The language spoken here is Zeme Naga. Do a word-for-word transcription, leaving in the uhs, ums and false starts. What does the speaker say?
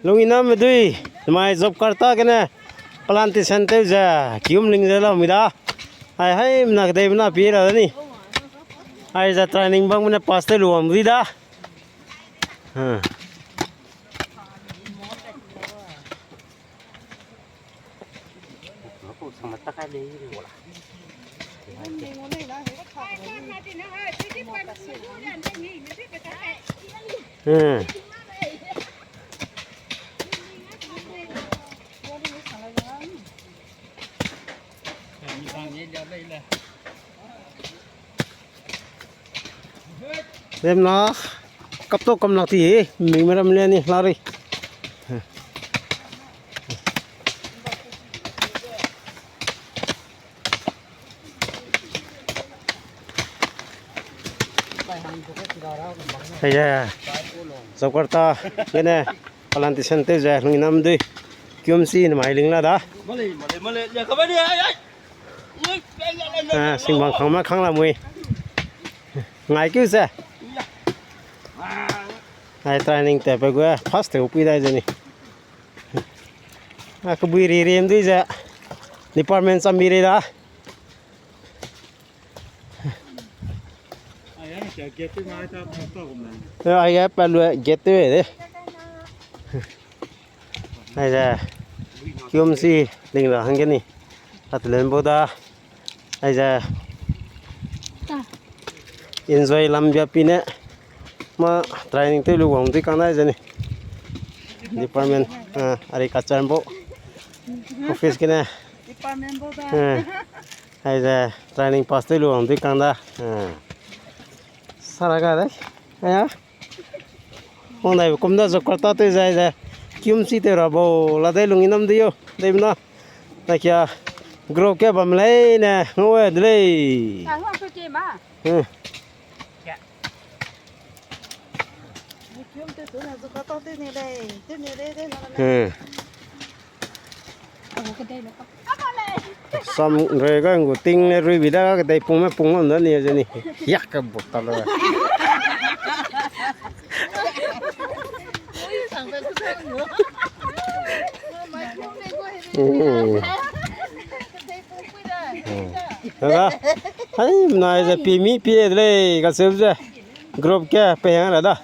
Lunginame dui, mai job card ta gene plantation tew ze, kium ling ze lau mi da. Ai, hai, mena kedei mena pi ra da ni. Ai, ze training bang mene pass tew lu wang di da. Hmm. Hmm. Dem na, kap to kam lak ti, ming meram le ni, lari. Hei, job card ta, gene, plantation tew ze, lunginame dui. Kium si ne mai ling la da. Ah, singbang khang ma khang la mui. Ngai kiu se. Ai training te pe gu first te upui dai ze ni. A, kebui ri ri mdui ze. Department cham bi ri da. Ai, ai, pe lu gate te de. Aize, kium si ling ra hangge ni. Atlen bo da. Aize, enjoy lam bia pi ne. Ma training tew lu wang dui kang da aize ni. Department, ah, ari ka chan bo. Office gene. Department bo da. Eh, aize, training pass tew lu wang dui kang da. Eh. Sara ga de. Aya. Wang dai kum da job card ta tew zai ze. Kium si tew ra bo la dei lunginame dui yo. Dei bena. Na kia group ke bam lei ne. Ngau e de lei. Ah, ngau ke ke ma. Hmm. Hmm. Sam rui ga ngu ting le rui bi da ga kedei pung me pung ngam da ni ze ni. Yak ka buk ta lo. Hmm. Hmm. Daga. Hai, nai ze pi mi pi de lei, ka seu ze. Group ke pe hang ra da.